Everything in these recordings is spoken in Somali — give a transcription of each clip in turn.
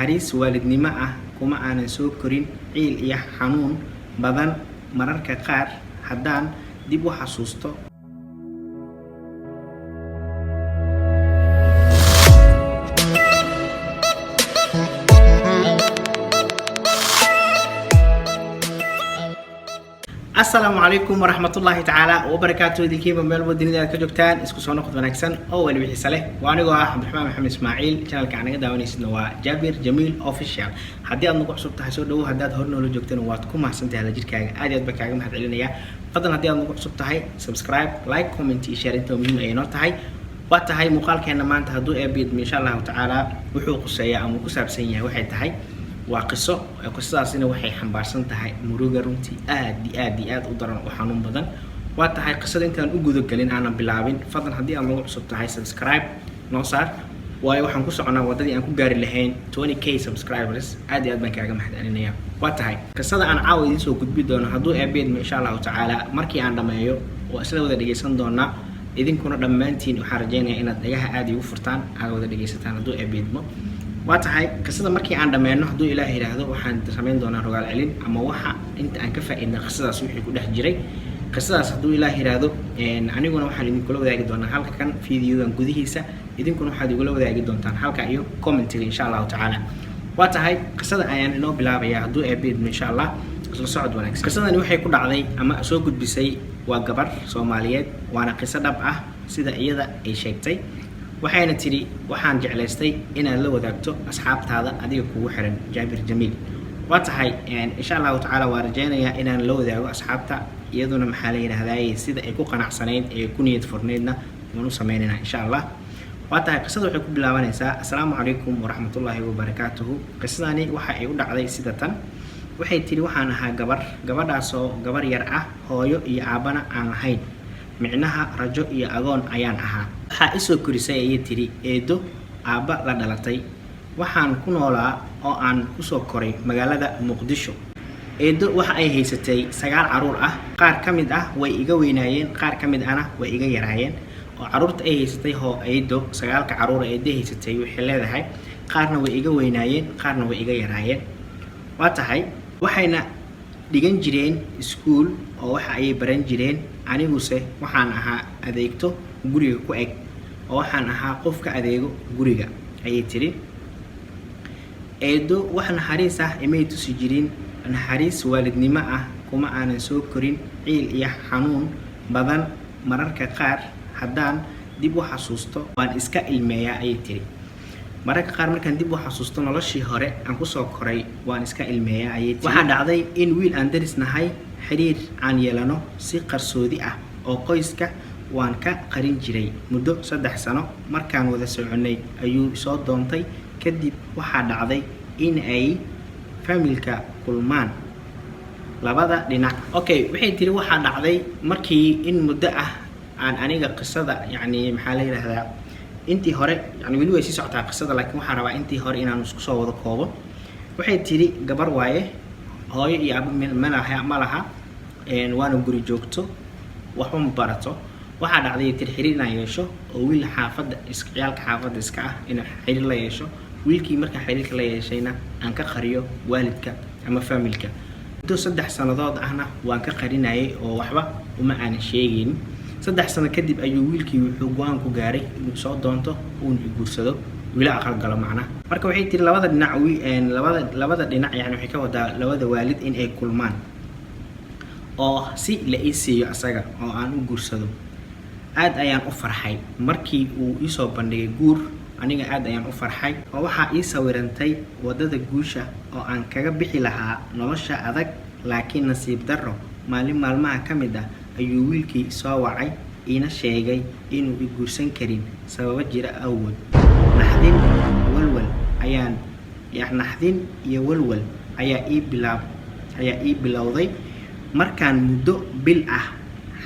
Naxariis waalidnimo ah kuma aanan soo korin, ciil iyo xanuun badan. Mararka qaar haddaan dib u xasuusto. Asalaamu calaykum waraxmatullaahi tacaala wabarakaatu. Idinkiiba meel dunida aad ka joogtaan, isku soo noqod wanaagsan oo weli wixiisa leh. Waa anigoo ah Cabdiraxmaan Maxamed Ismaaciil. Channelka aan naga daawanaysidna waa Jaabir Jamiil Official. Haddii aad nagu cusub tahay, soo dhawow. Haddaad hore noola joogtana, waad ku mahadsantahay la jirkaaga, aad iyo aad baan kaaga mahad celinaya. Fadlan, haddii aad nagu cusub tahay, subscribe, like, comment iyo share inta muhiim ay noo tahay. Waa tahay, muuqaalkeena maanta, hadduu eebidmo, insha Allahu tacaala, wuxuu quseeyaa ama uu ku saabsan yahay waxay tahay waa qiso. Qisadaasina waxay xambaarsan tahay muruga runtii aad iyo aad iyo aad u daran oo xanuun badan. Waa tahay, qisada intaan u gudagelin, aanan bilaabin, fadlan haddii aad nagu cusub tahay, subscribe noo saar, waayo waxaan ku soconaa waddadii aan ku gaari lahayn 20K subscribers. Aad iyo aad baan kaaga mahad celinaya. Waa tahay, qisada aan caawa idiin soo gudbi doono, hadduu eebeedmo, insha Allahu tacaala, markii aan dhammeeyo waa isla wada dhegeysan doonaa. Idinkuna dhammaantiin waxaan rajeynayaa inaad dhagaha aada igu furtaan, aad wada dhegeysataan, hadduu eebeedmo. Waa tahay, qisada markii aan dhammeeno, hadduu Ilaah yidhaahdo, waxaan samayn doonaa rogaal celin ama waxa inta aan ka faa'iidnay qisadaas, wixii ku dhex jiray qisadaas, hadduu Ilaah yidhaahdo. Aniguna waxaan idinkula wadaagi doonaa halka kan videodan gudihiisa, idinkuna waxaad igula wadaagi doontaan halka iyo commentiga, insha Allahu tacaala. Waa tahay, qisada ayaan inoo bilaabaya, hadduu eebeedmo, insha Allah. Isla socod wanaagsan. Qisadani waxay ku dhacday ama soo gudbisay waa gabar Soomaaliyeed, waana qiso dhab ah sida iyada ay sheegtay. Waxayna tidhi: waxaan jeclaystay inaad la wadaagto asxaabtaada adiga kugu xiran, Jaabir Jamiil. Waa tahay, insha Allahu tacaala, waa rajeynayaa inaan la wadaago asxaabta. Iyaduna, maxaa la yidhahdaye, sida ay ku qanacsanayd ee ku niyad furnaydna waan u sameynayna, insha Allah. Waa tahay, qisada waxay ku bilaabanaysaa: assalaamu calaykum waraxmatullaahi wabarakaatuhu. Qisadani waxa ay u dhacday sida tan. Waxay tidhi: waxaan ahaa gabar, gabadhaasoo gabar yar ah, hooyo iyo aabbana aan lahayn, micnaha rajo iyo agoon ayaan ahaa. Waxaa isoo korisay, ayay tidhi, eedo aabba la dhalatay. Waxaan ku noolaa oo aan kusoo koray magaalada Muqdisho. Eedo waxa ay haysatay 9 caruur ah. Qaar ka mid ah way iga weynaayeen, qaar ka mid ahna way iga yaraayeen. Oo caruurta ay haysatay hoo eedo, sagaalka caruur eedo haysatay, waxay leedahay qaarna way iga weynaayeen, qaarna way iga yaraayeen. Waa tahay, waxayna dhigan jireen iskuul oo waxa ayay baran jireen. Aniguse waxaan ahaa adeegto guriga ku eg, oo waxaan ahaa qof ka adeego guriga, ayay tidhi. Eedo wax naxariis ah imay tusi jirin, naxariis waalidnimo ah kuma aanan soo korin, ciil iyo xanuun badan. Mararka qaar haddaan dib u xasuusto, waan iska ilmeeyaa, ayay tiri. Mararka qaar markaan dib u xasuusto noloshii hore aan kusoo koray, waan iska ilmeeyaa, ayay tiri. Waxaa dhacday in wiil aan daris nahay xiriir aan yeelano si qarsoodi ah, oo qoyska waan ka qarin jiray. Muddo 3 sano markaan wada soconay ayuu soo doontay. Kadib waxaa dhacday in ay familka kulmaan labada dhinac. Okay, waxay tiri: waxaa dhacday markii in muddo ah aan aniga qisada, yacni, maxaa la yidhaahdaa, intii hore, yani weli way sii socotaa qisada, laakiin waxaan rabaa intii hore inaan isku soo wada koobo. Waxay tiri: gabar waaye, hooyo iyo aba malaha ma laha, waana guri joogto, waxba ma barato. Waxaa dhacday, tiri, xiriir inaan yeesho oo wiil xaafadda is ciyaalka xaafadda iska ah inaan xiriir la yeesho. Wiilkii markaan xiriirka la yeeshayna aan ka qariyo waalidka ama familka. Muddo 3 sannadood ahna waan ka qarinayay oo waxba uma aanan sheegaynin. 3 sano kadib ayuu wiilkii wuxuu go-aan ku gaaray inuu soo doonto, uuna i guursado, wila aqal galo macna. Marka waxay tiri labada dhinac labada dhinac, yani waxay ka wadaa labada waalid, in ay kulmaan oo si la ii siiyo asaga oo aan u guursado. Aad ayaan u farxay markii uu iisoo bandhigay guur. Aniga aad ayaan u farxay oo waxaa ii sawirantay waddada guusha oo aan kaga bixi lahaa nolosha adag. Laakiin nasiib darro, maalin maalmaha ka mid ah ayuu wiilkii soo wacay, iina sheegay inuu i guursan karin sababo jira awgood. Naxdin walwal ayaan naxdin iyo walwal ayaa ii bilowday. Markaan muddo bil ah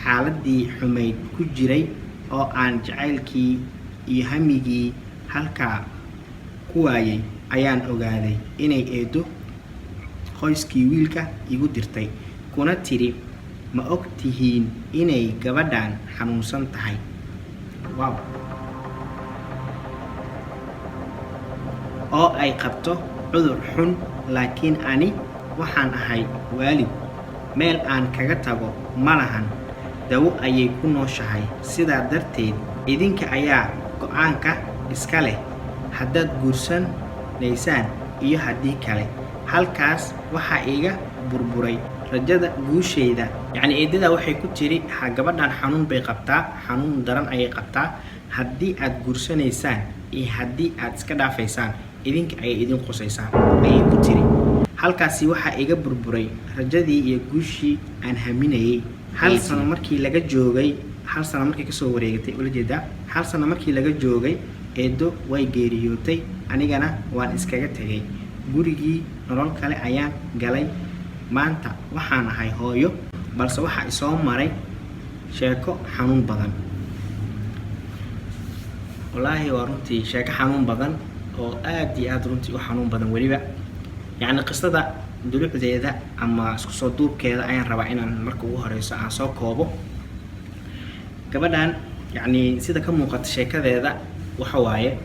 xaaladii xumayd ku jiray oo aan jacaylkii iyo hamigii halkaa ku waayay, ayaan ogaaday inay eedo qoyskii wiilka igu dirtay, kuna tidhi: "Ma og tihiin inay gabadhan xanuunsan tahay?" Wow! Oo ay qabto Cudur xun, laakiin ani waxaan ahay waalid, meel aan kaga tago ma lahan. Dawo ayay ku nooshahay. Sidaa darteed idinka ayaa go-aanka iska leh haddaad guursanaysaan iyo haddii kale. Halkaas waxaa iiga burburay rajada guushayda. Yacni eedadaa waxay ku tiri, ha, gabadhan xanuun bay qabtaa, xanuun daran ayay qabtaa. Haddii aad guursanaysaan iyo haddii aad iska dhaafaysaan, idinka ayay idin qusaysaa, ayay ku tiri. Halkaasi waxaa iga burburay rajadii iyo guushii aan haminayay. Hal sano markii laga joogay, hal sano markii kasoo wareegatay, ula jeedaa, hal sano markii laga joogay, eedo way geeriyootay, anigana waan iskaga tegay gurigii. Nolol kale ayaan galay. Maanta waxaan ahay hooyo, balse waxaa isoo maray sheeko xanuun badan. Wallaahi waa runtii sheeko xanuun badan oo aad iyo aad runtii u xanuun badan weliba. Yacni qisada dulucdeeda ama isku soo duubkeeda ayaan rabaa inaan marka ugu horeyso aan soo koobo. Gabadhan, yacni sida ka muuqata sheekadeeda, waxa waaye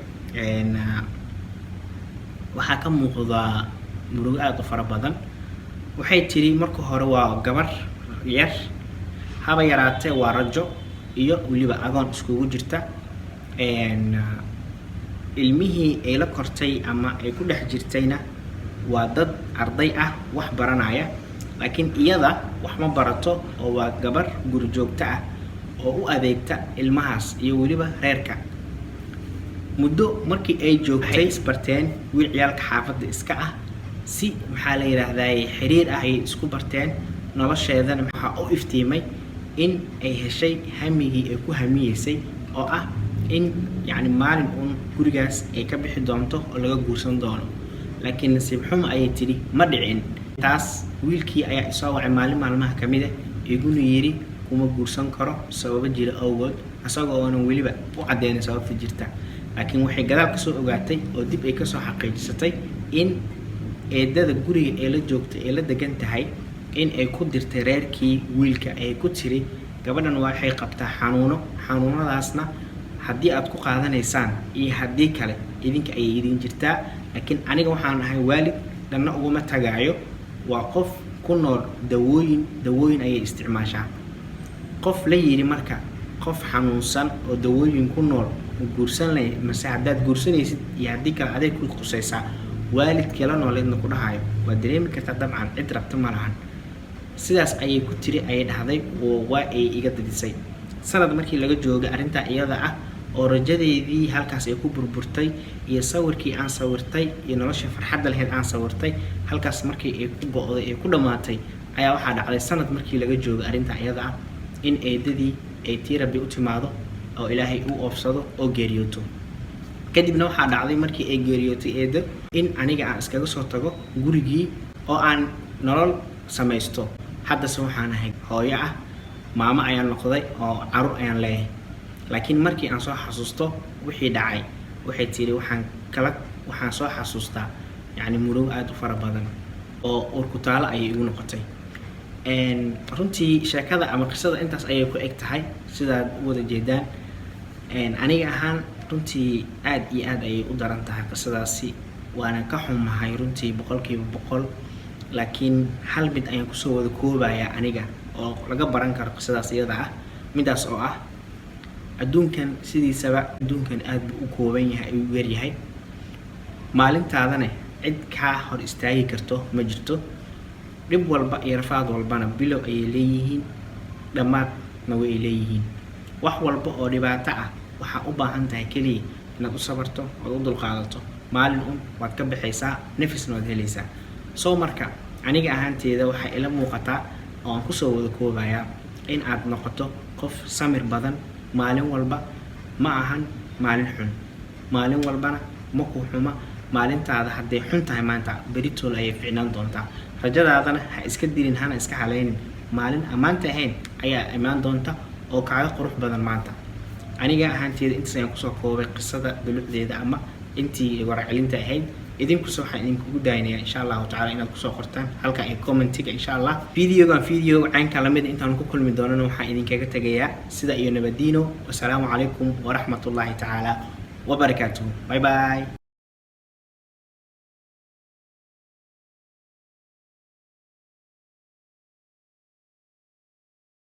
waxaa ka muuqda murugo aada u fara badan. Waxay tiri marka hore waa gabar yar, haba yaraatee waa rajo iyo weliba agoon iskugu jirta. Ilmihii ay la kortay ama ay ku dhex jirtayna waa dad arday ah, wax baranaya, laakiin iyada wax ma barato oo waa gabar guri joogto ah oo u adeegta ilmahaas iyo weliba reerka. Muddo markii ay joogtay, isbarteen wiil ciyaalka xaafadda iska ah. Si maxaa la yidhaahdaye, xiriir ah ayay isku barteen. Nolosheedana waxaa u iftiimay in ay heshay hamigii ay ku hamiyeysay, oo ah in yacni maalin uun gurigaas ay ka bixi doonto oo laga guursan doono. Laakiin nasiib xumo, ayay tidhi, ma dhicin taas. Wiilkii ayaa isoo wacay maalin maalmaha ka mid ah, iguna yidhi kuma guursan karo sababo jira awgood, isagoo oonan weliba u caddeynin sababta jirta. Laakiin waxay gadaal kasoo ogaatay oo dib ay kasoo xaqiijisatay in eedada guriga ee la joogtay, ee la degan tahay, in ay ku dirtay reerkii wiilka, ay ku tiri, gabadhan waxay qabtaa xanuuno, xanuunadaasna haddii aad ku qaadanaysaan iyo haddii kale idinka ayay idin jirtaa, laakiin aniga waxaan ahay waalid, dhanna uguma tagaayo. Waa qof ku nool dawooyin, dawooyin ayay isticmaashaa. Qof la yidhi marka qof xanuunsan oo dawooyin ku nool ma guursan leh, mase haddaad guursanaysid iyo haddii kale aday ku qusaysaa, waalidkii la nooleedna ku dhahayo, waad dareemi kartaa dabcan cid rabta ma lahan. Sidaas ayay ku tiri, ayay dhahday, oo waa ay iga dadisay. Sanad markii laga joogay arrintaa iyada ah oo rajadeedii halkaas ay ku burburtay, iyo sawirkii aan sawirtay iyo nolosha farxadda lahayd aan sawirtay halkaas markii ay ku go'day, ay ku dhammaatay, ayaa waxaa dhacday sanad markii laga joogay arrintaa iyada ah in eedadii ay tii Rabbi u timaado oo Ilaahay u oofsado oo geeriyooto. Kadibna waxaa dhacday markii ay geeriyootay eedo in aniga aan iskaga soo tago gurigii oo aan nolol samaysto. Haddase waxaan ahay hooyo ah, maamo ayaan noqday oo caruur ayaan leeyahay. Laakiin markii aan soo xasuusto wixii dhacay, waxay tiri, waxaan kala waxaan soo xasuustaa yacni murugo aada u fara badan oo urkutaalo ayay igu noqotay. Runtii sheekada ama qisada intaas ayay ku eg tahay, sidaad u wada jeedaan. Aniga ahaan runtii aad iyo aad ayay u daran tahay qisadaasi, waana ka xumahay runtii 100%. Laakiin hal mid ayaan kusoo wada koobayaa aniga oo laga baran karo qisadaas iyada ah, midaas oo ah adduunkan sidiisaba, adduunkan aad buu u kooban yahay, u yaryahay. Maalintaadana cid kaa hor istaagi karto ma jirto. Dhib walba iyo rafaad walbana bilow ayay leeyihiin, dhammaadna way leeyihiin. Wax walba oo dhibaato ah waxaa u baahan tahay keliya inaad u sabarto ood u dulqaadato. Maalin un waad ka baxaysaa, nafisna waad helaysaa. So marka aniga ahaanteeda waxay ila muuqataa oo aan kusoo wada koobayaa in aad noqoto qof samir badan. Maalin walba ma ahan maalin xun, maalin walbana ma ku xuma. Maalintaada hadday xun tahay maanta, beritool ayay ficnaan doontaa. Rajadaadana ha iska dilin, hana iska halaynin. Maalin ammaanta ahayn ayaa imaan doonta oo kaaga qurux badan maanta. Aniga ahaanteeda intaas ayaan kusoo koobay qisada dulucdeeda ama intii warcelinta ahayd. Idinkuse waxaan idinkugu daaynayaa, insha Allahu tacala, inaad kusoo qortaan halka ay commentiga, insha Allah. Videogan video caynka lamid intaan ku kulmi doonana, waxaan idinkaga tegayaa sida iyo nabadiino. Wasalaamu calaykum waraxmatullahi tacaala wabarakaatuhu. Bye bye.